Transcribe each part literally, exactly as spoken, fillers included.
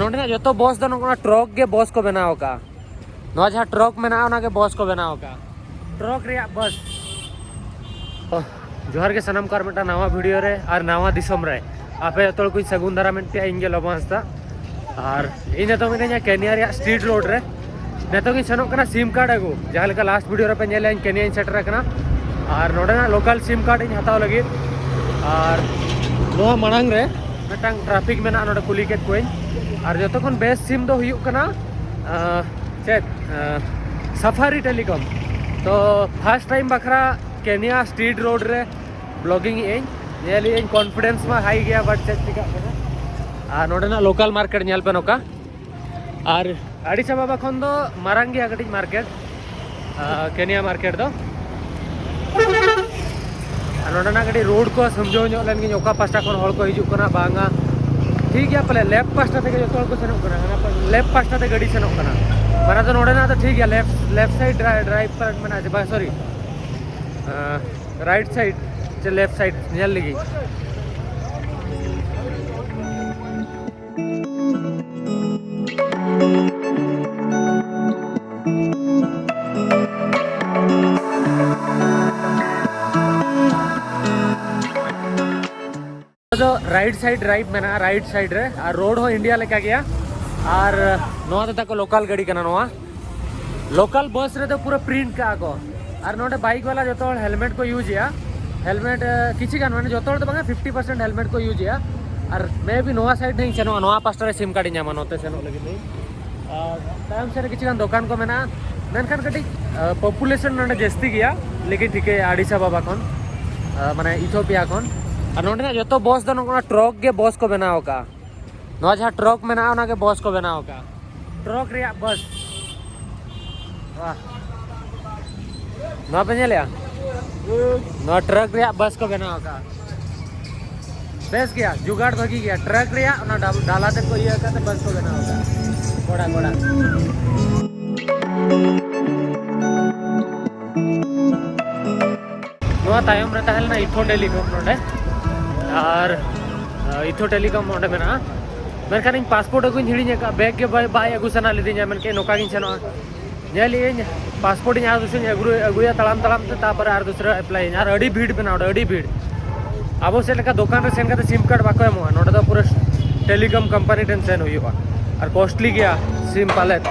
ᱱᱚᱰᱮᱱᱟᱜ ᱡᱚᱛᱚ ᱵᱚᱥ ᱫᱚ ᱱᱚᱝᱠᱟ ᱴᱨᱟᱠ ᱜᱮ ᱵᱚᱥ ᱠᱚ ᱵᱮᱱᱟᱣ ᱟᱠᱟᱫᱼᱟ᱾ ᱱᱚᱣᱟ ᱡᱟᱦᱟᱸ ᱴᱨᱟᱠ ᱢᱮᱱᱟᱜᱼᱟ, ᱚᱱᱟ ᱜᱮ ᱵᱚᱥ ᱠᱚ ᱵᱮᱱᱟᱣ ᱟᱠᱟᱫᱼᱟ, ᱴᱨᱟᱠ ᱨᱮᱭᱟᱜ ᱵᱚᱥ᱾ ᱚᱦ, ᱡᱚᱦᱟᱨ ᱜᱮ ᱥᱟᱱᱟᱢ ᱠᱚ ᱟᱨ ᱢᱤᱫᱴᱟᱝ ᱱᱟᱣᱟ ᱵᱷᱤᱰᱤᱭᱳ ᱨᱮ ᱟᱨ ᱱᱟᱣᱟ ᱫᱤᱥᱚᱢ ᱨᱮ ᱟᱯᱮ ᱡᱚᱛᱚ ᱦᱚᱲ ᱠᱚᱧ ᱥᱟᱹᱜᱩᱱ ᱫᱟᱨᱟᱢᱮᱫ ᱯᱮᱭᱟ᱾ ᱤᱧ ᱜᱮ ᱞᱚᱵᱚ ᱦᱟᱸᱥᱫᱟ᱾ ᱟᱨ ᱤᱧ ᱱᱤᱛᱚᱜ ᱢᱤᱱᱟᱹᱧᱟ ᱠᱮᱱᱤᱭᱟ ᱨᱮᱭᱟᱜ ᱥᱴᱨᱤᱴ ᱨᱳᱰ ᱨᱮ᱾ ᱱᱤᱛᱚᱜ ᱤᱧ ᱥᱮᱱᱚᱜ ᱠᱟᱱᱟ ᱥᱤᱢ ᱠᱟᱨᱰ ᱟᱹᱜᱩ᱾ ᱡᱟᱦᱟᱸ ᱞᱮᱠᱟ ᱞᱟᱥᱴ ᱵᱷᱤᱰᱤᱭᱳ ᱨᱮᱯᱮ ᱧᱮᱞ ᱞᱮᱜᱼᱟ, ᱤᱧ ᱠᱮᱱᱤᱭᱟᱧ ᱥᱮᱴᱮᱨ ᱟᱠᱟᱱᱟ᱾ ᱟᱨ ᱱᱚᱰᱮᱱᱟᱜ ᱞᱳᱠᱟᱞ ᱥᱤᱢ ᱠᱟᱨᱰ ᱤᱧ ᱦᱟᱛᱟᱣ ᱞᱟᱹᱜᱤᱫ᱾ ᱟᱨ ᱱᱚᱣᱟ ᱢᱟᱲᱟᱝ ᱨᱮ ᱢᱤᱫᱴᱟᱝ ᱴᱨᱟᱯᱷᱤᱠ ᱢᱮᱱᱟᱜᱼᱟ, ᱱᱚᱰᱮ ᱠᱩᱞᱤ ᱠᱮᱫ ᱠᱚᱣᱟᱧ᱾ ᱟᱨ ᱡᱚᱛᱚ ᱠᱷᱚᱱ ᱵᱮᱥ ᱥᱤᱢ ᱫᱚ ᱦᱩᱭᱩᱜ ᱠᱟᱱᱟ, ᱟᱸ, ᱪᱮᱫ, ᱥᱟᱯᱷᱟᱨᱤ ᱴᱮᱞᱤᱠᱚᱢ᱾ ᱛᱚ ᱯᱷᱟᱥᱴ ᱴᱟᱭᱤᱢ ᱵᱟᱠᱷᱨᱟ ᱠᱮᱱᱤᱭᱟ ᱥᱴᱨᱤᱴ ᱨᱳᱰ ᱨᱮ ᱵᱞᱚᱜᱤᱝ ᱮᱫ ᱟᱹᱧ᱾ ᱧᱮᱞ ᱮᱫ ᱟᱹᱧ ᱠᱚᱱᱯᱷᱤᱰᱮᱱᱥ ᱢᱟ ᱦᱟᱭ ᱜᱮᱭᱟ, ᱵᱟᱴ ᱪᱮᱫ ᱪᱤᱠᱟᱹᱜ ᱠᱟᱱᱟ᱾ ᱟᱨ ᱱᱚᱰᱮᱱᱟᱜ ᱞᱳᱠᱟᱞ ᱢᱟᱨᱠᱮᱴ ᱧᱮᱞ ᱯᱮ ᱱᱚᱝᱠᱟ᱾ ᱟᱨ ᱟᱹᱰᱤᱥ ᱟᱵᱟᱵᱟ ᱠᱷᱚᱱ ᱫᱚ ᱢᱟᱨᱟᱝ ᱜᱮᱭᱟ ᱠᱟᱹᱴᱤᱡ ᱢᱟᱨᱠᱮᱴ, ᱟᱨ ᱠᱮᱱᱤᱭᱟ ᱢᱟᱨᱠᱮᱴ ᱫᱚ᱾ ᱟᱨ ᱱᱚᱰᱮᱱᱟᱜ ᱠᱟᱹᱴᱤᱡ ᱨᱳᱰ ᱠᱚ ᱥᱚᱢᱡᱷᱟᱹᱣ ᱧᱚᱜ ᱞᱮᱱ ᱜᱤᱧ, ᱚᱠᱟ ᱯᱟᱥᱴᱟ ᱠᱷᱚᱱ ᱦᱚᱲ ᱠᱚ ᱦᱤᱡᱩᱜ ᱠᱟᱱᱟ ᱵᱟᱝᱟ᱾ ᱴᱷᱤᱠ ᱜᱮᱭᱟ, ᱯᱟᱞᱮ ᱞᱮᱯᱷᱴ ᱯᱟᱥᱴᱟ ᱛᱮᱜᱮ ᱡᱚᱛᱚ ᱦᱚᱲ ᱠᱚ ᱥᱮᱱᱚᱜ ᱠᱟᱱᱟ, ᱦᱟᱱᱟ ᱯᱟ-, ᱞᱮᱯᱷᱴ ᱯᱟᱥᱴᱟ ᱛᱮ ᱜᱟᱹᱰᱤ ᱥᱮᱱᱚᱜ ᱠᱟᱱᱟ᱾ ᱢᱟᱱᱮ ᱫᱚ ᱱᱚᱰᱮᱱᱟᱜ ᱫᱚ ᱴᱷᱤᱠ ᱜᱮᱭᱟ, left, left side dry-, drive park ᱢᱮᱱᱟᱜᱼᱟ, ᱵᱟᱝ, ᱥᱚᱨᱤ, ᱨᱟᱭᱤᱴ ᱥᱟᱭᱤᱰ ᱥᱮ ᱞᱮᱯᱷᱴ ᱥᱟᱭᱤᱰ ᱧᱮᱞ ᱞᱮᱜᱮ᱾ ᱫᱚ ᱨᱟᱭᱤᱴ ᱥᱟᱭᱤᱰ ᱰᱨᱟᱭᱤᱵᱷ ᱢᱮᱱᱟᱜᱼᱟ, ᱨᱟᱭᱤᱴ ᱥᱟᱭᱤᱰ ᱨᱮ, ᱟᱨ ᱨᱳᱰ ᱦᱚᱸ ᱤᱱᱰᱤᱭᱟ ᱞᱮᱠᱟ ᱜᱮᱭᱟ᱾ ᱟᱨ ᱱᱚᱣᱟ ᱫᱚ ᱛᱟᱠᱚ ᱞᱳᱠᱟᱞ ᱜᱟᱹᱰᱤ ᱠᱟᱱᱟ, ᱱᱚᱣᱟ ᱞᱳᱠᱟᱞ ᱵᱟᱥ ᱨᱮᱫᱚ ᱯᱩᱨᱟᱹ ᱯᱨᱤᱱᱴ ᱠᱟᱜᱼᱟ ᱠᱚ᱾ ᱟᱨ ᱱᱚᱰᱮ ᱵᱟᱭᱤᱠ ᱵᱟᱞᱟ ᱡᱚᱛᱚ ᱦᱚᱲ ᱦᱮᱞᱢᱮᱴ ᱠᱚ ᱤᱭᱩᱡᱽ ᱮᱜᱼᱟ, ᱦᱮᱞᱢᱮᱴ, ᱮ, ᱠᱤᱪᱷᱤ ᱜᱟᱱ, ᱢᱟᱱᱮ ᱡᱚᱛᱚ ᱦᱚᱲ ᱫᱚ ᱵᱟᱝᱟ, ᱯᱷᱤᱯᱴᱤ ᱯᱟᱨᱥᱮᱱᱴ ᱦᱮᱞᱢᱮᱴ ᱠᱚ ᱤᱭᱩᱡᱽ ᱮᱜᱼᱟ᱾ ᱟᱨ ᱢᱮ ᱵᱤ ᱱᱚᱣᱟ ᱥᱟᱭᱤᱰ ᱤᱧ ᱥᱮᱱᱚᱜᱼᱟ, ᱱᱚᱣᱟ ᱯᱟᱥᱴᱟ ᱨᱮ ᱥᱤᱢ ᱠᱟᱨᱰ ᱤᱧ ᱧᱟᱢᱟ ᱱᱚᱛᱮ ᱥᱮᱱᱚᱜ ᱞᱟᱹᱜᱤᱫ ᱤᱧ᱾ ᱟᱨ ᱛᱟᱭᱚᱢ ᱥᱮᱫ ᱨᱮ ᱠᱤᱪᱷᱩ ᱜᱟᱱ ᱫᱚᱠᱟᱱ ᱠᱚ ᱢᱮᱱᱟᱜᱼᱟ, ᱢᱮᱱᱠᱷᱟᱱ ᱠᱟᱹᱴᱤᱡ, ᱟ, ᱯᱚᱯᱩᱞᱮᱥᱚᱱ ᱱᱚᱰᱮ ᱡᱟᱹᱥᱛᱤ ᱜᱮᱭᱟ, ᱞᱮᱠᱤᱱ ᱴᱷᱤᱠᱟᱹᱭᱟ ᱟᱹᱰᱤᱥ ᱟᱵᱟᱵᱟ ᱠᱷᱚᱱ, ᱟ, ᱢᱟᱱᱮ ᱤᱛᱷᱳᱯᱤᱭᱟ ᱠᱷᱚᱱ᱾ ᱟᱨ ᱱᱚᱰᱮᱱᱟᱜ ᱡᱚᱛᱚ ᱵᱚᱥ ᱫᱚ ᱱᱚᱝᱠᱟ ᱴᱨᱟᱠ ᱜᱮ ᱵᱚᱥ ᱠᱚ ᱵᱮᱱᱟᱣ ᱟᱠᱟᱫᱼᱟ᱾ ᱱᱚᱣᱟ ᱡᱟᱦᱟᱸ ᱴᱨᱟᱠ ᱢᱮᱱᱟᱜᱼᱟ, ᱚᱱᱟ ᱜᱮ ᱵᱚᱥ ᱠᱚ ᱵᱮᱱᱟᱣ ᱟᱠᱟᱫᱼᱟ, ᱴᱨᱟᱠ ᱨᱮᱭᱟᱜ ᱵᱟᱥ᱾ ᱣᱟᱦ, ᱱᱚᱣᱟ ᱯᱮ ᱧᱮᱞᱮᱜᱼᱟ? ᱱᱚᱣᱟ ᱴᱨᱟᱠ ᱨᱮᱭᱟᱜ ᱵᱟᱥ ᱠᱚ ᱵᱮᱱᱟᱣ ᱟᱠᱟᱫᱼᱟ᱾ ᱵᱮᱥ ᱜᱮᱭᱟ, ᱡᱩᱜᱟᱲ ᱵᱷᱟᱹᱜᱤ ᱜᱮᱭᱟ᱾ ᱴᱨᱟᱠ ᱨᱮᱭᱟᱜ ᱚᱱᱟ ᱰᱟᱞ-, ᱰᱟᱞᱟ ᱛᱮᱫ ᱠᱚ ᱤᱭᱟᱹ ᱠᱟᱛᱮ ᱵᱟᱥ ᱠᱚ ᱵᱮᱱᱟᱣ ᱟᱠᱟᱫᱼᱟ᱾ ᱠᱚᱲᱟ, ᱠᱚᱲᱟ᱾ ᱱᱚᱣᱟ ᱛᱟᱭᱚᱢ ᱨᱮ ᱛᱟᱦᱮᱸ ᱞᱮᱱᱟ ᱤᱛᱷᱳ ᱴᱮᱞᱤᱠᱚᱢ ᱱᱚᱰᱮ, ᱟᱨ, ᱟ, ᱤᱛᱷᱳ ᱴᱮᱞᱤᱠᱚᱢ ᱚᱸᱰᱮ ᱢᱮᱱᱟᱜᱼᱟ᱾ ᱢᱮᱱᱠᱷᱟᱱ ᱤᱧ ᱯᱟᱥᱯᱳᱨᱴ ᱟᱹᱜᱩᱧ ᱦᱤᱲᱤᱧ ᱟᱠᱟᱫᱼᱟ, ᱵᱮᱜᱽ ᱜᱮ ᱵᱟᱭ, ᱵᱟᱭ ᱟᱹᱜᱩ ᱥᱟᱱᱟ ᱞᱤᱫᱤᱧᱟ, ᱢᱮᱱᱠᱮᱫ ᱱᱚᱝᱠᱟ ᱜᱤᱧ ᱥᱮᱱᱚᱜᱼᱟ᱾ ᱧᱮᱞ ᱤᱧ ᱯᱟᱥᱯᱳᱨᱴ ᱤᱧ ᱟᱨ ᱫᱩᱥᱨᱟᱧ ᱟᱹᱜᱩ, ᱟᱹᱜᱩᱭᱟ ᱛᱟᱲᱟᱢ ᱛᱟᱲᱟᱢ ᱛᱮ, ᱛᱟᱨᱯᱚᱨᱮ ᱟᱨ ᱫᱩᱥᱨᱟ ᱮᱯᱞᱟᱭ ᱤᱧ, ᱟᱨ ᱟᱹᱰᱤ ᱵᱷᱤᱲ ᱢᱮᱱᱟᱜᱼᱟ ᱚᱸᱰᱮ, ᱟᱹᱰᱤ ᱵᱷᱤᱲ᱾ ᱟᱵᱚ ᱥᱮᱫ ᱞᱮᱠᱟ ᱫᱚᱠᱟᱱ ᱨᱮ ᱥᱮᱱ ᱠᱟᱛᱮ ᱥᱤᱢ ᱠᱟᱨᱰ ᱵᱟᱠᱚ ᱮᱢᱚᱜᱼᱟ, ᱱᱚᱸᱰᱮ ᱫᱚ ᱯᱩᱨᱟᱹ ᱴᱮᱞᱤᱠᱚᱢ ᱠᱳᱢᱯᱟᱱᱤ ᱴᱷᱮᱱ ᱥᱮᱱ ᱦᱩᱭᱩᱜᱼᱟ᱾ ᱟᱨ ᱠᱚᱥᱴᱞᱤ ᱜᱮᱭᱟ ᱥᱤᱢ ᱯᱟᱞᱮᱫ,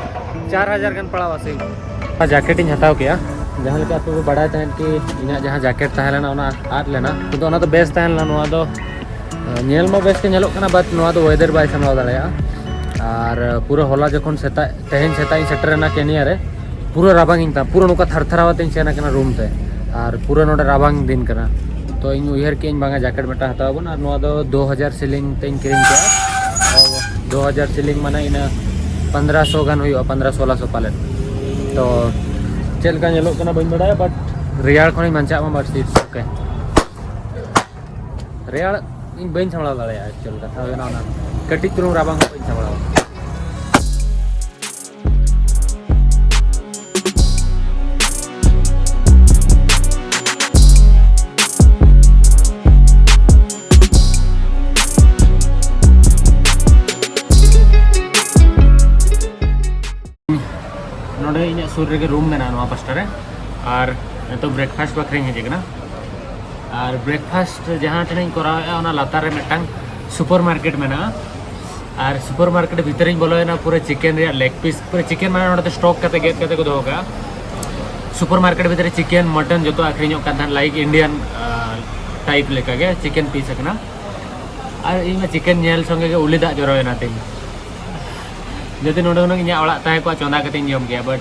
ᱪᱟᱨ ᱦᱟᱡᱟᱨ ᱜᱟᱱ ᱯᱟᱲᱟᱣᱟ ᱥᱤᱢ᱾ ᱚᱱᱟ ᱡᱟᱠᱮᱴ ᱤᱧ ᱦᱟᱛᱟᱣ ᱠᱮᱜᱼᱟ, ᱡᱟᱦᱟᱸ ᱞᱮᱠᱟ ᱟᱯᱮ ᱯᱮ ᱵᱟᱲᱟᱭ ᱛᱟᱦᱮᱸᱫ ᱠᱤ ᱤᱧᱟᱹᱜ ᱡᱟᱦᱟᱸ ᱡᱟᱠᱮᱴ ᱛᱟᱦᱮᱸ ᱞᱮᱱᱟ ᱚᱱᱟ ᱟᱫ ᱞᱮᱱᱟ, ᱠᱤᱱᱛᱩ ᱚᱱᱟ ᱫᱚ ᱵᱮᱥ ᱛᱟᱦᱮᱸ ᱞᱮᱱᱟ᱾ ᱱᱚᱣᱟ ᱫᱚ ᱧᱮᱞ ᱢᱟ ᱵᱮᱥ ᱜᱮ ᱧᱮᱞᱚᱜ ᱠᱟᱱᱟ, but ᱱᱚᱣᱟ ᱫᱚ ᱣᱮᱫᱟᱨ ᱵᱟᱭ ᱥᱟᱢᱵᱲᱟᱣ ᱫᱟᱲᱮᱭᱟᱜᱼᱟ᱾ ᱟᱨ ᱯᱩᱨᱟᱹ ᱦᱚᱞᱟ ᱡᱚᱠᱷᱚᱱ ᱥᱮᱛᱟᱜ, ᱛᱮᱦᱮᱧ ᱥᱮᱛᱟᱜ ᱤᱧ ᱥᱮᱴᱮᱨ ᱮᱱᱟ ᱠᱮᱱᱤᱭᱟ ᱨᱮ, ᱯᱩᱨᱟᱹ ᱨᱟᱵᱟᱝ ᱤᱧ ᱛᱟᱦᱮᱸ, ᱯᱩᱨᱟᱹ ᱱᱚᱝᱠᱟ ᱛᱷᱟᱨ ᱛᱷᱟᱨᱟᱣ ᱟᱛᱮᱧ ᱥᱮᱱ ᱟᱠᱟᱱᱟ ᱨᱩᱢ ᱛᱮ᱾ ᱟᱨ ᱯᱩᱨᱟᱹ ᱱᱚᱰᱮ ᱨᱟᱵᱟᱝ ᱫᱤᱱ ᱠᱟᱱᱟ, ᱛᱚ ᱤᱧ ᱩᱭᱦᱟᱹᱨ ᱠᱮᱜᱼᱟᱹᱧ ᱵᱟᱝᱟ ᱡᱟᱠᱮᱴ ᱢᱤᱫᱴᱟᱝ ᱦᱟᱛᱟᱣ ᱟᱵᱚᱱ᱾ ᱟᱨ ᱱᱚᱣᱟ ᱫᱚ ᱫᱩ ᱦᱟᱡᱟᱨ ᱥᱤᱞᱤᱝ ᱛᱮᱧ ᱠᱤᱨᱤᱧ ᱠᱮᱜᱼᱟ᱾ ᱫᱩ ᱦᱟᱡᱟᱨ ᱥᱤᱞᱤᱝ ᱢᱟᱱᱮ ᱤᱱᱟᱹ ᱯᱚᱱᱫᱽᱨᱚᱥᱚ ᱜᱟᱱ ᱦᱩᱭᱩᱜᱼᱟ, ᱯᱚᱱᱫᱽᱨᱚ ᱥᱳᱞᱟᱥᱚ ᱯᱟᱞᱮᱱ᱾ ᱛᱚ ᱪᱮᱫ ᱞᱮᱠᱟ ᱧᱮᱞᱚᱜ ᱠᱟᱱᱟ ᱵᱟᱹᱧ ᱵᱟᱲᱟᱭᱟ, but ᱨᱮᱭᱟᱲ ᱠᱷᱚᱱᱤᱧ ᱵᱟᱧᱪᱟᱜ ᱢᱟ, but it's okay᱾ ᱨᱮᱭᱟᱲ ᱤᱧ ᱵᱟᱹᱧ ᱥᱟᱢᱵᱲᱟᱣ ᱫᱟᱲᱮᱭᱟᱜᱼᱟ, actual ᱠᱟᱛᱷᱟ ᱦᱩᱭᱱᱟ ᱚᱱᱟ᱾ ᱠᱟᱹᱴᱤᱡ ᱪᱩᱞᱩᱝ ᱨᱟᱵᱟᱝ ᱦᱚᱸ ᱵᱟᱹᱧ ᱥᱟᱢᱵᱲᱟᱣᱟ᱾ ᱱᱚᱰᱮ ᱤᱧᱟᱹᱜ ᱥᱩᱨ ᱨᱮᱜᱮ ᱨᱩᱢ ᱢᱮᱱᱟᱜᱼᱟ ᱱᱚᱣᱟ ᱯᱟᱥᱴᱟ ᱨᱮ, ᱟᱨ ᱱᱤᱛᱚᱜ ᱵᱨᱮᱠᱯᱷᱟᱥᱴ ᱵᱟᱠᱷᱨᱟᱧ ᱦᱮᱡ ᱟᱠᱟᱱᱟ᱾ ᱟᱨ ᱵᱨᱮᱠᱯᱷᱟᱥᱴ ᱡᱟᱦᱟᱸ ᱴᱷᱮᱱ ᱤᱧ ᱠᱚᱨᱟᱣᱮᱫᱼᱟ, ᱚᱱᱟ ᱞᱟᱛᱟᱨ ᱨᱮ ᱢᱤᱫᱴᱟᱝ ᱥᱩᱯᱟᱨ ᱢᱟᱨᱠᱮᱴ ᱢᱮᱱᱟᱜᱼᱟ᱾ ᱟᱨ ᱥᱩᱯᱟᱨ ᱢᱟᱨᱠᱮᱴ ᱵᱷᱤᱛᱨᱤᱧ ᱵᱚᱞᱚᱭᱮᱱᱟ, ᱯᱩᱨᱟᱹ ᱪᱤᱠᱮᱱ ᱨᱮᱭᱟᱜ ᱞᱮᱜ ᱯᱤᱥ, ᱯᱩᱨᱟᱹ ᱪᱤᱠᱮᱱ ᱢᱟᱱᱮ ᱱᱚᱰᱮ ᱫᱚ ᱥᱴᱚᱠ ᱠᱟᱛᱮ, ᱜᱮᱫ ᱠᱟᱛᱮ ᱠᱚ ᱫᱚᱦᱚ ᱠᱟᱜᱼᱟ᱾ ᱥᱩᱯᱟᱨ ᱢᱟᱨᱠᱮᱴ ᱵᱷᱤᱛᱨᱤ ᱪᱤᱠᱮᱱ, ᱢᱚᱴᱚᱱ ᱡᱚᱛᱚ ᱟᱹᱠᱷᱨᱤᱧᱚᱜ ᱠᱟᱱ ᱛᱟᱦᱮᱸᱱ, ᱞᱟᱭᱤᱠ ᱤᱱᱰᱤᱭᱟᱱ ᱴᱟᱭᱤᱯ ᱞᱮᱠᱟᱜᱮ ᱪᱤᱠᱮᱱ ᱯᱤᱥ ᱟᱠᱟᱱᱟ᱾ ᱟᱨ ᱤᱧ ᱢᱟ ᱪᱤᱠᱮᱱ ᱧᱮᱞ ᱥᱚᱸᱜᱮ ᱜᱮ ᱩᱞᱤ ᱫᱟᱜ ᱡᱚᱨᱚᱭᱮᱱᱟ ᱛᱤᱧ᱾ ᱡᱩᱫᱤ ᱱᱚᱰᱮ ᱦᱩᱱᱟᱹᱝ ᱤᱧᱟᱹᱜ ᱚᱲᱟᱜ ᱛᱟᱦᱮᱸ ᱠᱚᱜᱼᱟ, ᱪᱚᱸᱫᱟ ᱠᱟᱛᱮᱧ ᱡᱚᱢ ᱠᱮᱭᱟ, but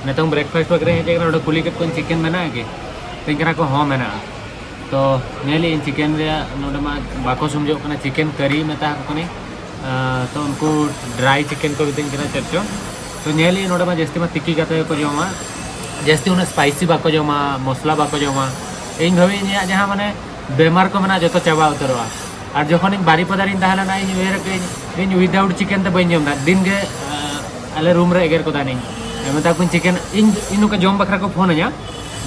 ᱱᱤᱛᱚᱝ ᱵᱨᱮᱠᱯᱷᱟᱥᱴ ᱵᱟᱠᱷᱨᱟ ᱦᱮᱡ ᱟᱠᱟᱱᱟ, ᱱᱚᱰᱮ ᱠᱩᱞᱤ ᱠᱮᱫ ᱠᱚᱣᱟᱧ ᱪᱤᱠᱮᱱ ᱢᱮᱱᱟᱜᱼᱟ ᱠᱤ? ᱢᱮᱛᱟᱹᱧ ᱠᱟᱱᱟ ᱠᱚ ᱦᱚᱸ ᱢᱮᱱᱟᱜᱼᱟ᱾ ᱛᱚ ᱧᱮᱞ ᱤᱧ ᱪᱤᱠᱮᱱ ᱨᱮᱭᱟᱜ ᱱᱚᱰᱮ ᱢᱟ ᱵᱟᱠᱚ ᱥᱚᱢᱡᱚᱜ ᱠᱟᱱᱟ, ᱪᱤᱠᱮᱱ ᱠᱟᱨᱤ ᱢᱮᱛᱟ ᱠᱚ ᱠᱟᱹᱱᱟᱹᱧ᱾ ᱛᱚ ᱩᱱᱠᱩ ᱰᱨᱟᱭ ᱪᱤᱠᱮᱱ ᱠᱚ ᱢᱤᱛᱟᱹᱧ ᱠᱟᱱᱟ ᱪᱮᱫ ᱪᱚ᱾ ᱛᱚ ᱧᱮᱞ ᱤᱧ ᱱᱚᱰᱮ ᱢᱟ ᱡᱟᱹᱥᱛᱤ ᱢᱟ ᱛᱤᱠᱤ ᱠᱟᱛᱮ ᱜᱮᱠᱚ ᱡᱚᱢᱟ, ᱡᱟᱹᱥᱛᱤ ᱩᱱᱟᱹᱜ ᱥᱯᱟᱭᱥᱤ ᱵᱟᱠᱚ ᱡᱚᱢᱟ, ᱢᱚᱥᱞᱟ ᱵᱟᱠᱚ ᱡᱚᱢᱟ᱾ ᱤᱧ ᱵᱷᱟᱵᱤᱧ ᱤᱧᱟᱹᱜ ᱡᱟᱦᱟᱸ ᱢᱟᱱᱮ ᱵᱮᱢᱟᱨ ᱠᱚ ᱢᱮᱱᱟᱜᱼᱟ ᱡᱚᱛᱚ ᱪᱟᱵᱟ ᱩᱛᱟᱹᱨᱚᱜᱼᱟ᱾ ᱟᱨ ᱡᱚᱠᱷᱚᱱ ᱤᱧ ᱵᱟᱨᱤᱯᱟᱫᱟ ᱨᱤᱧ ᱛᱟᱦᱮᱸ ᱞᱮᱱᱟ, ᱤᱧ ᱩᱭᱦᱟᱹᱨ ᱟᱠᱟᱫᱟᱹᱧ ᱤᱧ ᱩᱭᱫᱟᱣᱩᱴ ᱪᱤᱠᱮᱱ ᱛᱮ ᱵᱟᱹᱧ ᱡᱚᱢ ᱫᱟ᱾ ᱫᱤᱱ ᱜᱮ ᱟᱞᱮ ᱨᱩᱢ ᱨᱮ ᱮᱜᱮᱨ ᱠᱚ ᱛᱟᱦᱮᱱᱤᱧ, ᱢᱮᱛᱟ ᱠᱚᱣᱟᱧ ᱪᱤᱠᱮᱱ, ᱤᱧ ᱤᱧ ᱱᱚᱝᱠᱟ ᱡᱚᱢ ᱵᱟᱠᱷᱨᱟ ᱠᱚ ᱯᱷᱳᱱ ᱟᱹᱧᱟ,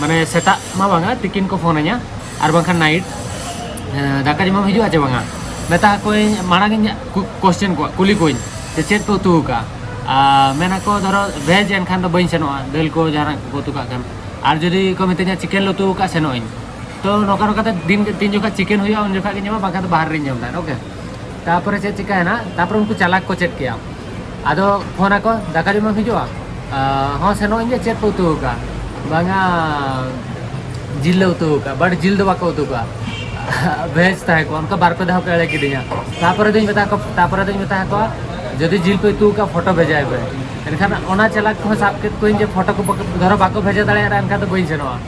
ᱢᱟᱱᱮ ᱥᱮᱛᱟᱜ ᱢᱟ ᱵᱟᱝᱟ, ᱛᱤᱠᱤᱱ ᱠᱚ ᱯᱷᱳᱱ ᱟᱹᱧᱟ, ᱟᱨ ᱵᱟᱝᱠᱷᱟᱱ ᱱᱟᱭᱤᱴ, ᱫᱟᱠᱟ ᱡᱚᱢᱮᱢ ᱦᱤᱡᱩᱜᱼᱟ ᱪᱮ ᱵᱟᱝᱟ? ᱢᱮᱛᱟ ᱠᱚᱣᱟᱧ, ᱢᱟᱲᱟᱝ ᱤᱧ ᱠᱩ-, question ᱠᱚᱣᱟ, ᱠᱩᱞᱤ ᱠᱚᱣᱟᱧ ᱡᱮ ᱪᱮᱫ ᱯᱮ ᱩᱛᱩ ᱟᱠᱟᱫᱼᱟ᱾ ᱟᱨ ᱢᱮᱱᱟ ᱠᱚ, ᱫᱷᱚᱨᱚ veg, ᱮᱱᱠᱷᱟᱱ ᱫᱚ ᱵᱟᱹᱧ ᱥᱮᱱᱚᱜᱼᱟ, ᱫᱟᱹᱞ ᱠᱚ ᱡᱟᱦᱟᱱᱟᱜ ᱠᱚᱠᱚ ᱩᱛᱩ ᱠᱟᱜ ᱠᱷᱟᱱ᱾ ᱟᱨ ᱡᱩᱫᱤ ᱠᱚ ᱢᱤᱛᱟᱹᱧᱟ chicken ᱞᱮ ᱩᱛᱩ ᱟᱠᱟᱫᱼᱟ, ᱥᱮᱱᱚᱜ ᱟᱹᱧ᱾ ᱛᱚ ᱱᱚᱝᱠᱟ ᱱᱚᱝᱠᱟᱛᱮ ᱫᱤᱱ, ᱛᱤᱱ ᱡᱚᱠᱷᱟᱜ chicken ᱦᱩᱭᱩᱜᱼᱟ, ᱩᱱ ᱡᱚᱠᱷᱟᱜ ᱜᱤᱧ ᱡᱚᱢᱟ, ᱵᱟᱝᱠᱷᱟᱱ ᱫᱚ ᱵᱟᱦᱨᱮ ᱨᱤᱧ ᱡᱚᱢ ᱛᱟᱦᱮᱸᱫ᱾ OK, ᱛᱟᱨᱯᱚᱨᱮ ᱪᱮᱫ ᱪᱤᱠᱟᱹᱭᱮᱱᱟ, ᱛᱟᱨᱯᱚᱨᱮ ᱩᱱᱠᱩ ᱪᱟᱞᱟᱠ ᱠᱚ ᱪᱮᱫ ᱠᱮᱜᱼᱟ, ᱟᱫᱚ ᱯᱷᱳᱱ ᱟᱠᱚ, "ᱫᱟᱠᱟ ᱡᱚᱢᱮᱢ ᱦᱤᱡᱩᱜᱼᱟ?" "ᱟᱸ, ᱦᱚᱸ, ᱥᱮᱱᱚᱜ ᱤᱧ, ᱡᱮ ᱪᱮᱫ ᱯᱮ ᱩᱛᱩ ᱟᱠᱟᱫᱼᱟ?" "ᱵᱟᱝᱟ, ᱡᱤᱞ ᱞᱮ ᱩᱛᱩ ᱟᱠᱟᱫᱼᱟ, but ᱡᱤᱞ ᱫᱚ ᱵᱟᱠᱚ ᱩᱛᱩ ᱠᱟᱜᱼᱟ, veg ᱛᱟᱦᱮᱸ ᱠᱚᱜᱼᱟ᱾" ᱚᱱᱠᱟ ᱵᱟᱨ ᱯᱮ ᱫᱷᱟᱣ ᱠᱚ ᱮᱲᱮ ᱠᱤᱫᱤᱧᱟ᱾ ᱛᱟᱨᱯᱚᱨᱮ ᱫᱚᱧ ᱢᱮᱛᱟ ᱠᱚ, ᱛᱟᱨᱯᱚᱨᱮ ᱫᱚᱧ ᱢᱮᱛᱟ ᱠᱚᱣᱟ, "ᱡᱩᱫᱤ ᱡᱤᱞ ᱯᱮ ᱩᱛᱩ ᱟᱠᱟᱫᱼᱟ, photo ᱵᱷᱮᱡᱟᱭ ᱯᱮ᱾" ᱮᱱᱠᱷᱟᱱ ᱚᱱᱟ ᱪᱟᱞᱟᱠ ᱠᱚᱦᱚᱸ ᱥᱟᱵ ᱠᱮᱫ ᱠᱚᱣᱟᱧ ᱡᱮ photo ᱠᱚ ᱵᱟᱠᱚ, ᱫᱷᱚᱨᱚ ᱵᱟᱠᱚ ᱵᱷᱮᱡᱟ ᱫᱟᱲᱮᱭᱟᱜᱼᱟ, ᱮᱱᱠᱷᱟᱱ ᱫᱚ ᱵᱟᱹᱧ ᱥᱮᱱᱚᱜᱼᱟ᱾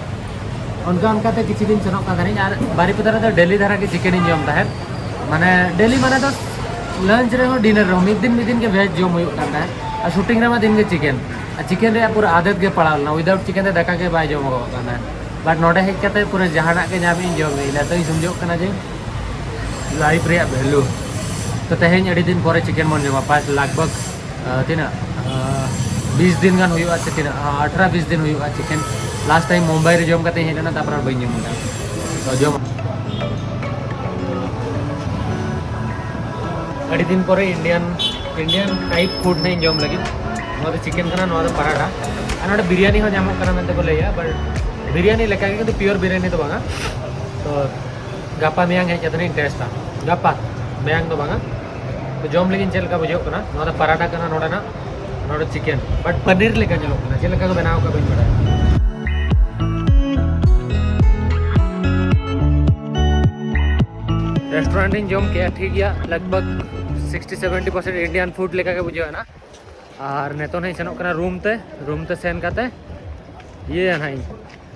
ᱚᱱᱠᱟ ᱚᱱᱠᱟᱛᱮ ᱠᱤᱪᱷᱩ ᱫᱤᱱ ᱥᱮᱱᱚᱜ ᱠᱟᱱ ᱛᱟᱦᱮᱱᱤᱧ, ᱟᱨ ᱵᱟᱨᱤᱯᱟᱫᱟ ᱨᱮᱫᱚ daily ᱫᱷᱟᱨᱟ ᱜᱮ chicken ᱤᱧ ᱡᱚᱢ ᱛᱟᱦᱮᱸᱫ᱾ ᱢᱟᱱᱮ daily ᱢᱟᱱᱮ ᱫᱚ lunch ᱨᱮᱦᱚᱸ dinner ᱨᱮᱦᱚᱸ ᱢᱤᱫ ᱫᱤᱱ ᱢᱤᱫ ᱫᱤᱱ ᱜᱮ veg ᱡᱚᱢ ᱦᱩᱭᱩᱜ ᱠᱟᱱ ᱛᱟᱦᱮᱸᱫ᱾ ᱟᱨ shooting ᱨᱮᱢᱟ ᱫᱤᱱ ᱜᱮ chicken, ᱟᱨ chicken ᱨᱮᱭᱟᱜ ᱯᱩᱨᱟᱹ ᱟᱫᱚᱛ ᱜᱮ ᱯᱟᱲᱟᱣ ᱞᱮᱱᱟ, without chicken ᱛᱮ ᱫᱟᱠᱟ ᱜᱮ ᱵᱟᱭ ᱡᱚᱢᱚᱜᱚᱜ ᱠᱟᱱ ᱛᱟᱦᱮᱸᱫ᱾ But ᱱᱚᱰᱮ ᱦᱮᱡ ᱠᱟᱛᱮ ᱯᱩᱨᱟᱹ ᱡᱟᱦᱟᱱᱟᱜ ᱜᱮ ᱧᱟᱢ ᱤᱧ ᱡᱚᱢ ᱤᱧ᱾ ᱱᱤᱛᱚᱜ ᱤᱧ ᱥᱚᱢᱡᱷᱚᱜ ᱠᱟᱱᱟ ᱡᱮ life ᱨᱮᱭᱟᱜ value᱾ ᱛᱚ ᱛᱮᱦᱮᱧ ᱟᱹᱰᱤ ᱫᱤᱱ ᱯᱚᱨᱮ chicken ᱵᱚᱱ ᱡᱚᱢᱟ, ᱯᱟᱸᱪ ᱞᱟᱜᱽ ᱵᱷᱟᱜᱽ ᱟᱸ, ᱛᱤᱱᱟᱹᱜ, ᱟᱸ, ᱵᱤᱥ ᱫᱤᱱ ᱜᱟᱱ ᱦᱩᱭᱩᱜᱼᱟ ᱥᱮ ᱛᱤᱱᱟᱹᱜ? ᱦᱟᱸ, ᱟᱴᱷᱨᱚ ᱵᱤᱥ ᱫᱤᱱ ᱦᱩᱭᱩᱜᱼᱟ chicken᱾ Last time ᱢᱩᱢᱵᱟᱭ ᱨᱮ ᱡᱚᱢ ᱠᱟᱛᱮᱧ ᱦᱮᱡ ᱞᱮᱱᱟ, ᱛᱟᱨᱯᱚᱨ ᱟᱨ ᱵᱟᱹᱧ ᱡᱚᱢ ᱠᱟᱫᱟ᱾ ᱛᱚ ᱡᱚᱢ, ᱟᱹᱰᱤ ᱫᱤᱱ ᱯᱚᱨᱮ Indian, Indian type food ᱱᱟᱜ ᱤᱧ ᱡᱚᱢ ᱞᱟᱹᱜᱤᱫ᱾ ᱱᱚᱣᱟ ᱫᱚ chicken ᱠᱟᱱᱟ, ᱱᱚᱣᱟ ᱫᱚ ᱯᱟᱨᱟᱴᱷᱟ᱾ ᱟᱨ ᱱᱚᱰᱮ ᱵᱤᱨᱭᱟᱱᱤ ᱦᱚᱸ ᱧᱟᱢᱚᱜ ᱠᱟᱱᱟ ᱢᱮᱱᱛᱮ ᱠᱚ ᱞᱟᱹᱭᱟ, but ᱵᱤᱨᱭᱟᱱᱤ ᱞᱮᱠᱟ ᱜᱮ, ᱠᱤᱱᱛᱩ pure ᱵᱤᱨᱭᱟᱱᱤ ᱫᱚ ᱵᱟᱝᱟ᱾ ᱛᱚ ᱜᱟᱯᱟ ᱢᱮᱭᱟᱝ ᱦᱮᱡ ᱠᱟᱛᱮ ᱤᱧ ᱴᱮᱥᱴᱟ᱾ ᱜᱟᱯᱟ ᱢᱮᱭᱟᱝ ᱫᱚ ᱵᱟᱝᱟ᱾ ᱛᱚ ᱡᱚᱢ ᱞᱟᱹᱜᱤᱫ ᱪᱮᱫ ᱞᱮᱠᱟ ᱵᱩᱡᱷᱟᱹᱜ ᱠᱟᱱᱟ᱾ ᱱᱚᱣᱟ ᱫᱚ ᱯᱟᱨᱟᱴᱟ ᱠᱟᱱᱟ ᱱᱚᱰᱮᱱᱟᱜ, ᱱᱚᱰᱮ chicken, but ᱯᱟᱱᱤᱨ ᱞᱮᱠᱟ ᱧᱮᱞᱚᱜ ᱠᱟᱱᱟ᱾ ᱪᱮᱫ ᱞᱮᱠᱟ ᱠᱚ ᱵᱮᱱᱟᱣ ᱟᱠᱟᱫ ᱵᱟᱹᱧ ᱵᱟᱲᱟᱭᱟ᱾ Restaurant ᱤᱧ ᱡᱚᱢ ᱠᱮᱜᱼᱟ, ᱴᱷᱤᱠ ᱜᱮᱭᱟ, ᱞᱟᱜᱽ ᱵᱷᱟᱜᱽ sixty seventy percent Indian food ᱞᱮᱠᱟ ᱜᱮ ᱵᱩᱡᱷᱟᱹᱣ ᱮᱱᱟ᱾ ᱟᱨ ᱱᱤᱛᱚᱜ ᱱᱟᱜ ᱤᱧ ᱥᱮᱱᱚᱜ ᱠᱟᱱᱟ room ᱛᱮ᱾ Room ᱛᱮ ᱥᱮᱱ ᱠᱟᱛᱮ ᱤᱭᱟᱹᱭᱟ ᱱᱟᱜ ᱤᱧ,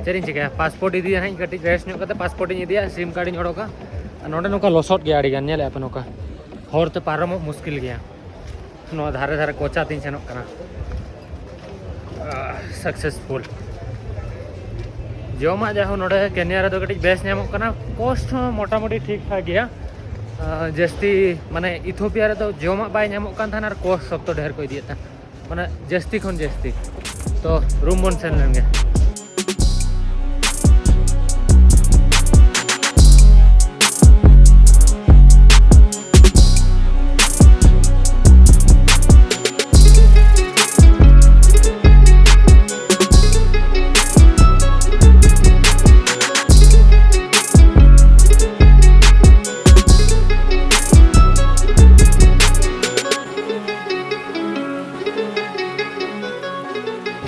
ᱪᱮᱫ ᱤᱧ ᱪᱤᱠᱟᱹᱭᱟ, passport ᱤᱫᱤᱭᱟ ᱱᱟᱜ ᱤᱧ, ᱠᱟᱹᱴᱤᱡ rest ᱧᱚᱜ ᱠᱟᱛᱮ passport ᱤᱧ ᱤᱫᱤᱭᱟ, SIM card ᱤᱧ ᱚᱰᱚᱠᱟ᱾ ᱟᱨ ᱱᱚᱰᱮ ᱱᱚᱝᱠᱟ ᱞᱚᱥᱚᱫ ᱜᱮᱭᱟ ᱟᱹᱰᱤ ᱜᱟᱱ, ᱧᱮᱞᱮᱫᱼᱟ ᱯᱮ ᱱᱚᱝᱠᱟ ᱦᱚᱨ ᱛᱮ ᱯᱟᱨᱚᱢᱚᱜ ᱢᱩᱥᱠᱤᱞ ᱜᱮᱭᱟ᱾ ᱱᱚᱣᱟ ᱫᱷᱟᱨᱮ ᱫᱷᱟᱨᱮ ᱠᱚᱪᱟ ᱛᱤᱧ ᱥᱮᱱᱚᱜ ᱠᱟᱱᱟ᱾ ᱟᱦ, successful᱾ ᱡᱚᱢᱟᱜ ᱡᱟᱭᱦᱳᱠ ᱱᱚᱰᱮ ᱠᱮᱱᱤᱭᱟ ᱨᱮᱫᱚ ᱠᱟᱹᱴᱤᱡ ᱵᱮᱥ ᱧᱟᱢᱚᱜ ᱠᱟᱱᱟ, cost ᱦᱚᱸ ᱢᱚᱴᱟᱢᱩᱴᱤ ᱴᱷᱤᱠ ᱴᱷᱟᱠ ᱜᱮᱭᱟ᱾ ᱟᱦ, ᱡᱟᱹᱥᱛᱤ ᱢᱟᱱᱮ ᱤᱛᱷᱳᱯᱤᱭᱟ ᱨᱮᱫᱚ ᱡᱚᱢᱟᱜ ᱵᱟᱭ ᱧᱟᱢᱚᱜ ᱠᱟᱱ ᱛᱟᱦᱮᱱᱟ ᱟᱨ cost ᱥᱚᱠᱛᱚ ᱰᱷᱮᱨ ᱠᱚ ᱤᱫᱤᱭᱮᱫ ᱛᱟᱦᱮᱱᱟ, ᱢᱟᱱᱮ ᱡᱟᱹᱥᱛᱤ ᱠᱷᱚᱱ ᱡᱟᱹᱥᱛᱤ᱾ ᱛᱚ room ᱵᱚᱱ ᱥᱮᱱ ᱞᱮᱱ ᱜᱮ᱾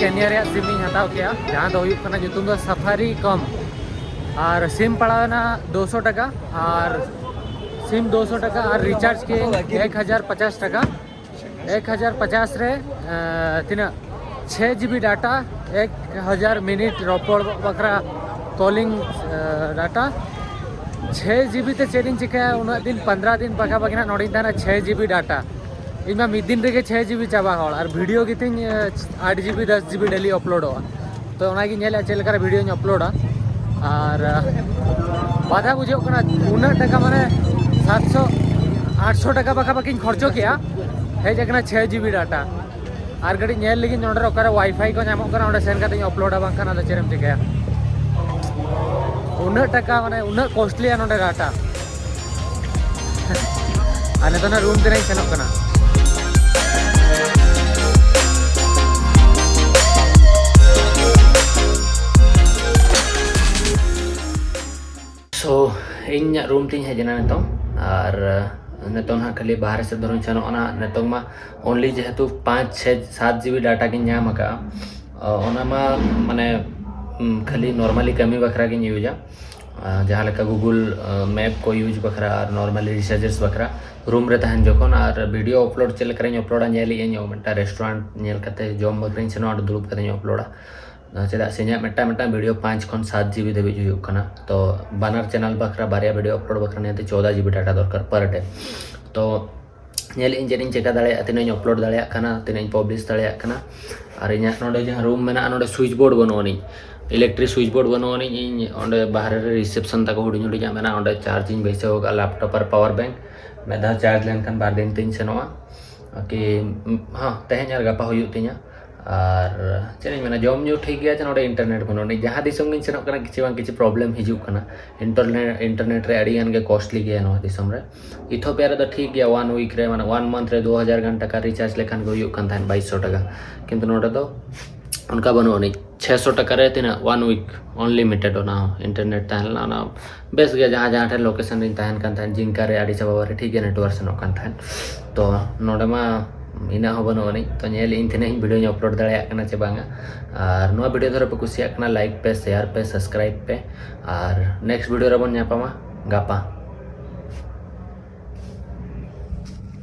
ᱠᱮᱱᱤᱭᱟ ᱨᱮᱭᱟᱜ ᱥᱤᱢ ᱤᱧ ᱦᱟᱛᱟᱣ ᱠᱮᱜᱼᱟ, ᱡᱟᱦᱟᱸ ᱫᱚ ᱦᱩᱭᱩᱜ ᱠᱟᱱᱟ ᱧᱩᱛᱩᱢ ᱫᱚ ᱥᱟᱯᱷᱟᱨᱤ ᱠᱚᱢ᱾ ᱟᱨ ᱥᱤᱢ ᱯᱟᱲᱟᱣ ᱮᱱᱟ ᱫᱩᱥᱚ ᱴᱟᱠᱟ, ᱟᱨ ᱥᱤᱢ ᱫᱩᱥᱚ ᱴᱟᱠᱟ ᱟᱨ ᱨᱤᱪᱟᱨᱡᱽ ᱠᱮᱜᱼᱟᱹᱧ ᱮᱠ ᱦᱟᱡᱟᱨ ᱯᱚᱪᱟᱥ ᱴᱟᱠᱟ᱾ ᱮᱠ ᱦᱟᱡᱟᱨ ᱯᱚᱪᱟᱥ ᱨᱮ ᱛᱤᱱᱟᱹᱜ, ᱪᱷᱮ ᱡᱤᱵᱤ ᱰᱟᱴᱟ, ᱮᱠ ᱦᱟᱡᱟᱨ ᱢᱤᱱᱤᱴ ᱨᱚᱯᱚᱲ ᱵᱟᱠᱷᱨᱟ ᱠᱚᱞᱤᱝ ᱰᱟᱴᱟ᱾ ᱪᱷᱮ ᱡᱤᱵᱤ ᱛᱮ ᱪᱮᱫ ᱤᱧ ᱪᱤᱠᱟᱹᱭᱟ? ᱩᱱᱟᱹᱜ ᱫᱤᱱ, ᱯᱚᱱᱫᱽᱨᱟ ᱫᱤᱱ ᱯᱟᱠᱟ ᱯᱟᱠᱤ ᱱᱟᱜ ᱱᱚᱰᱮᱧ ᱛᱟᱦᱮᱱᱟ, ᱪᱷᱮ ᱡᱤᱵᱤ ᱰᱟᱴᱟ᱾ ᱤᱧ ᱢᱟ ᱢᱤᱫ ᱫᱤᱱ ᱨᱮᱜᱮ ᱪᱷᱮ ᱡᱤᱵᱤ ᱪᱟᱵᱟ ᱦᱚᱲ, ᱟᱨ ᱵᱷᱤᱰᱤᱭᱳ ᱜᱮᱛᱤᱧ ᱟᱴ ᱡᱤᱵᱤ ᱫᱚᱥ ᱡᱤᱵᱤ ᱰᱮᱞᱤ ᱟᱯᱞᱳᱰᱚᱜᱼᱟ᱾ ᱛᱚ ᱚᱱᱟᱜᱤᱧ ᱧᱮᱞᱮᱫᱼᱟ ᱪᱮᱫ ᱞᱮᱠᱟᱨᱮ ᱵᱷᱤᱰᱤᱭᱳᱧ ᱟᱯᱞᱳᱰᱟ᱾ ᱟᱨ ᱵᱟᱫᱷᱟ ᱵᱩᱡᱷᱟᱹᱜ ᱠᱟᱱᱟ, ᱩᱱᱟᱹᱜ ᱴᱟᱠᱟ ᱢᱟᱱᱮ ᱥᱟᱛᱥᱚ ᱟᱴᱥᱚ ᱴᱟᱠᱟ ᱯᱟᱠᱟ ᱯᱟᱠᱤᱧ ᱠᱷᱚᱨᱪᱚ ᱠᱮᱜᱼᱟ, ᱦᱮᱡ ᱟᱠᱟᱱᱟ ᱪᱷᱮ ᱡᱤᱵᱤ ᱰᱟᱴᱟ᱾ ᱟᱨ ᱠᱟᱹᱴᱤᱡ ᱧᱮᱞ ᱞᱟᱹᱜᱤᱫ ᱱᱚᱰᱮ ᱚᱠᱟᱨᱮ ᱣᱟᱭᱯᱷᱟᱭ ᱠᱚ ᱧᱟᱢᱚᱜ ᱠᱟᱱᱟ, ᱚᱸᱰᱮ ᱥᱮᱱ ᱠᱟᱛᱮᱧ ᱟᱯᱞᱳᱰᱟ, ᱵᱟᱝᱠᱷᱟᱱ ᱟᱫᱚ ᱪᱮᱫ ᱮᱢ ᱪᱤᱠᱟᱹᱭᱟ? ᱩᱱᱟᱹᱜ ᱴᱟᱠᱟ, ᱢᱟᱱᱮ ᱩᱱᱟᱹᱜ ᱠᱚᱥᱴᱞᱤᱭᱟ ᱱᱚᱰᱮ ᱰᱟᱴᱟ᱾ ᱟᱨ ᱱᱤᱛᱚᱜ ᱱᱟᱜ ᱨᱩᱢ ᱛᱮ ᱱᱟᱜ ᱤᱧ ᱥᱮᱱᱚᱜ ᱠᱟᱱᱟ᱾ So, ᱤᱧᱟᱹᱜ ᱨᱩᱢ ᱛᱤᱧ ᱦᱮᱡ ᱮᱱᱟ ᱱᱤᱛᱚᱝ᱾ ᱟᱨ ᱱᱤᱛᱚᱝ ᱱᱟᱜ ᱠᱷᱟᱹᱞᱤ ᱵᱟᱦᱨᱮ ᱥᱮᱫ ᱫᱷᱚᱨᱚᱧ ᱥᱮᱱᱚᱜ ᱠᱟᱱᱟ᱾ ᱱᱤᱛᱚᱝ ᱢᱟ only ᱡᱮᱦᱮᱛᱩ ᱯᱟᱸᱪ ᱪᱷᱮ ᱥᱟᱛ ᱡᱤᱵᱤ ᱰᱟᱴᱟ ᱜᱤᱧ ᱧᱟᱢ ᱟᱠᱟᱫᱼᱟ, ᱚᱱᱟ ᱢᱟ ᱢᱟᱱᱮ ᱩᱢ, ᱠᱷᱟᱹᱞᱤ normally ᱠᱟᱹᱢᱤ ᱵᱟᱠᱷᱨᱟ ᱜᱤᱧ ᱤᱭᱩᱡᱟ᱾ ᱟᱨ ᱡᱟᱦᱟᱸ ᱞᱮᱠᱟ Google ᱢᱮᱯ ᱠᱚ ᱤᱭᱩᱡᱽ ᱵᱟᱠᱷᱨᱟ ᱟᱨ normally ᱨᱤᱥᱟᱨᱪᱮᱥ ᱵᱟᱠᱷᱨᱟ, ᱨᱩᱢ ᱨᱮ ᱛᱟᱦᱮᱱ ᱡᱚᱠᱷᱚᱱ᱾ ᱟᱨ ᱵᱷᱤᱰᱤᱭᱳ ᱟᱯᱞᱳᱰ ᱪᱮᱫ ᱞᱮᱠᱟᱨᱤᱧ ᱟᱯᱞᱳᱰᱟ ᱧᱮᱞ ᱮᱫ ᱟᱹᱧ, ᱢᱤᱫᱴᱟᱝ ᱨᱮᱥᱴᱩᱨᱮᱱᱴ ᱧᱮᱞ ᱠᱟᱛᱮ ᱡᱚᱢ ᱵᱟᱠᱷᱨᱟᱧ ᱥᱮᱱᱚᱜᱼᱟ, ᱚᱸᱰᱮ ᱫᱩᱲᱩᱵ ᱠᱟᱛᱮᱧ ᱟᱯᱞᱳᱰᱟ᱾ ᱪᱮᱫᱟᱜ ᱥᱮ ᱤᱧᱟᱹᱜ ᱢᱤᱫᱴᱟᱝ ᱢᱤᱫᱴᱟᱝ ᱵᱷᱤᱰᱤᱭᱳ ᱯᱟᱸᱪ ᱠᱷᱚᱱ ᱥᱟᱛ ᱡᱤᱵᱤ ᱫᱷᱟᱹᱵᱤᱡ ᱦᱩᱭᱩᱜ ᱠᱟᱱᱟ᱾ ᱛᱚ ᱵᱟᱱᱟᱨ ᱪᱮᱱᱮᱞ ᱵᱟᱠᱷᱨᱟ, ᱵᱟᱨᱭᱟ ᱵᱷᱤᱰᱤᱭᱳ ᱟᱯᱞᱳᱰ ᱵᱟᱠᱷᱨᱟ ᱱᱤᱭᱟᱹᱛᱮ ᱪᱳᱫᱟ ᱡᱤᱵᱤ ᱰᱟᱴᱟ ᱫᱚᱨᱠᱟᱨ per day᱾ ᱛᱚ ᱧᱮᱞᱮᱫ ᱟᱹᱧ ᱪᱮᱫ ᱤᱧ ᱪᱮᱠᱟ ᱫᱟᱲᱮᱭᱟᱜᱼᱟ, ᱛᱤᱱᱟᱹᱜ ᱤᱧ ᱟᱯᱞᱳᱰ ᱫᱟᱲᱮᱭᱟᱜ ᱠᱟᱱᱟ, ᱛᱤᱱᱟᱹᱜ ᱤᱧ ᱯᱟᱵᱽᱞᱤᱥ ᱫᱟᱲᱮᱭᱟᱜ ᱠᱟᱱᱟ᱾ ᱟᱨ ᱤᱧᱟᱹᱜ ᱱᱚᱰᱮ ᱡᱟᱦᱟᱸ ᱨᱩᱢ ᱢᱮᱱᱟᱜᱼᱟ, ᱱᱚᱰᱮ ᱥᱩᱭᱤᱪ ᱵᱳᱨᱰ ᱵᱟᱹᱱᱩᱜ ᱟᱹᱱᱤᱡ, ᱤᱞᱮᱠᱴᱨᱤᱠ ᱥᱩᱭᱤᱪ ᱵᱳᱨᱰ ᱵᱟᱹᱱᱩᱜ ᱟᱹᱱᱤᱡ᱾ ᱤᱧ ᱚᱸᱰᱮ ᱵᱟᱦᱨᱮ ᱨᱮ ᱨᱤᱥᱮᱯᱥᱚᱱ ᱛᱟᱠᱚ ᱦᱩᱰᱤᱧ ᱦᱩᱰᱤᱧᱟᱜ ᱢᱮᱱᱟᱜᱼᱟ, ᱚᱸᱰᱮ ᱪᱟᱨᱡᱽ ᱤᱧ ᱵᱟᱹᱭᱥᱟᱹᱣ ᱟᱠᱟᱫᱼᱟ, ᱞᱮᱯᱴᱚᱯ ᱟᱨ ᱯᱟᱣᱟᱨ ᱵᱮᱝᱠ᱾ ᱢᱤᱫ ᱫᱷᱟᱣ ᱪᱟᱨᱡᱽ ᱞᱮᱱᱠᱷᱟᱱ ᱵᱟᱨ ᱫᱤᱱ ᱛᱤᱧ ᱥᱮᱱᱚᱜᱼᱟ᱾ ᱠᱤ, ᱦᱚᱸ, ᱛᱮᱦᱮᱧ ᱟᱨ ᱜᱟᱯᱟ ᱦᱩᱭᱩᱜ ᱛᱤᱧᱟ᱾ ᱟᱨ ᱪᱮᱫ ᱤᱧ ᱢᱮᱱᱟ, ᱡᱚᱢ ᱧᱩ ᱴᱷᱤᱠ ᱜᱮᱭᱟ, ᱡᱮ ᱱᱚᱰᱮ ᱤᱱᱴᱟᱨᱱᱮᱴ ᱵᱟᱹᱱᱩᱜ ᱟᱹᱱᱤᱡ᱾ ᱡᱟᱦᱟᱸ ᱫᱤᱥᱚᱢ ᱜᱤᱧ ᱥᱮᱱᱚᱜ ᱠᱟᱱᱟ, ᱠᱤᱪᱷᱩ ᱵᱟᱝ ᱠᱤᱪᱷᱩ ᱯᱨᱚᱵᱞᱮᱢ ᱦᱤᱡᱩᱜ ᱠᱟᱱᱟ᱾ ᱤᱱᱴᱟᱨᱱᱮᱴ, ᱤᱱᱴᱟᱨᱱᱮᱴ ᱨᱮ ᱟᱹᱰᱤ ᱜᱟᱱ ᱜᱮ ᱠᱚᱥᱴᱞᱤ ᱜᱮᱭᱟ ᱱᱚᱣᱟ ᱫᱤᱥᱚᱢ ᱨᱮ᱾ ᱤᱛᱷᱳᱯᱤᱭᱟ ᱨᱮᱫᱚ ᱴᱷᱤᱠ ᱜᱮᱭᱟ, ᱚᱣᱟᱱ ᱩᱭᱤᱠ ᱨᱮ, ᱢᱟᱱᱮ ᱚᱣᱟᱱ ᱢᱟᱱᱛᱷ ᱨᱮ ᱫᱩ ᱦᱟᱡᱟᱨ ᱜᱟᱱ ᱴᱟᱠᱟ ᱨᱤᱪᱟᱨᱡᱽ ᱞᱮᱠᱷᱟᱱ ᱜᱮ ᱦᱩᱭᱩᱜ ᱠᱟᱱ ᱛᱟᱦᱮᱸᱫ ᱵᱟᱭᱤᱥᱥᱚ ᱴᱟᱠᱟ᱾ ᱠᱤᱱᱛᱩ ᱱᱚᱰᱮ ᱫᱚ ᱚᱱᱠᱟ ᱵᱟᱹᱱᱩᱜ ᱟᱹᱱᱤᱡ᱾ ᱪᱷᱮᱥᱚ ᱴᱟᱠᱟ ᱨᱮ ᱛᱤᱱᱟᱹᱜ? ᱚᱣᱟᱱ ᱩᱭᱤᱠ ᱟᱱᱞᱤᱢᱤᱴᱮᱰ ᱚᱱᱟ ᱦᱚᱸ ᱤᱱᱴᱟᱨᱱᱮᱴ ᱛᱟᱦᱮᱸ ᱞᱮᱱᱟ᱾ ᱚᱱᱟ ᱵᱮᱥ ᱜᱮ, ᱡᱟᱦᱟᱸ ᱡᱟᱦᱟᱸ ᱴᱷᱮᱱ ᱞᱳᱠᱮᱥᱚᱱ ᱨᱤᱧ ᱛᱟᱦᱮᱱ ᱠᱟᱱ ᱛᱟᱦᱮᱸᱫ, ᱡᱤᱝᱠᱟ ᱨᱮ, ᱟᱹᱰᱤᱥ ᱟᱵᱟᱵᱟ ᱨᱮ, ᱴᱷᱤᱠ ᱜᱮ ᱱᱮᱴᱣᱟᱨᱠ ᱥᱮᱱᱚᱜ ᱠᱟᱱ ᱛᱟᱦᱮᱸᱫ᱾ ᱛᱚ ᱱᱚᱰᱮ ᱢᱟ ᱤᱱᱟᱹᱜ ᱦᱚᱸ ᱵᱟᱹᱱᱩᱜ ᱟᱹᱱᱤᱡ᱾ ᱛᱚ ᱧᱮᱞ ᱤᱧ ᱛᱤᱱᱟᱹᱜ ᱤᱧ video ᱤᱧ upload ᱫᱟᱲᱮᱭᱟᱜ ᱠᱟᱱᱟ ᱪᱮ ᱵᱟᱝᱟ᱾ ᱟᱨ ᱱᱚᱣᱟ video ᱫᱷᱚᱨᱮ ᱯᱮ ᱠᱩᱥᱤᱭᱟᱜ ᱠᱟᱱᱟ, like ᱯᱮ, share ᱯᱮ, subscribe ᱯᱮ᱾ ᱟᱨ next video ᱨᱮᱵᱚᱱ ᱧᱟᱯᱟᱢᱟ ᱜᱟᱯᱟ᱾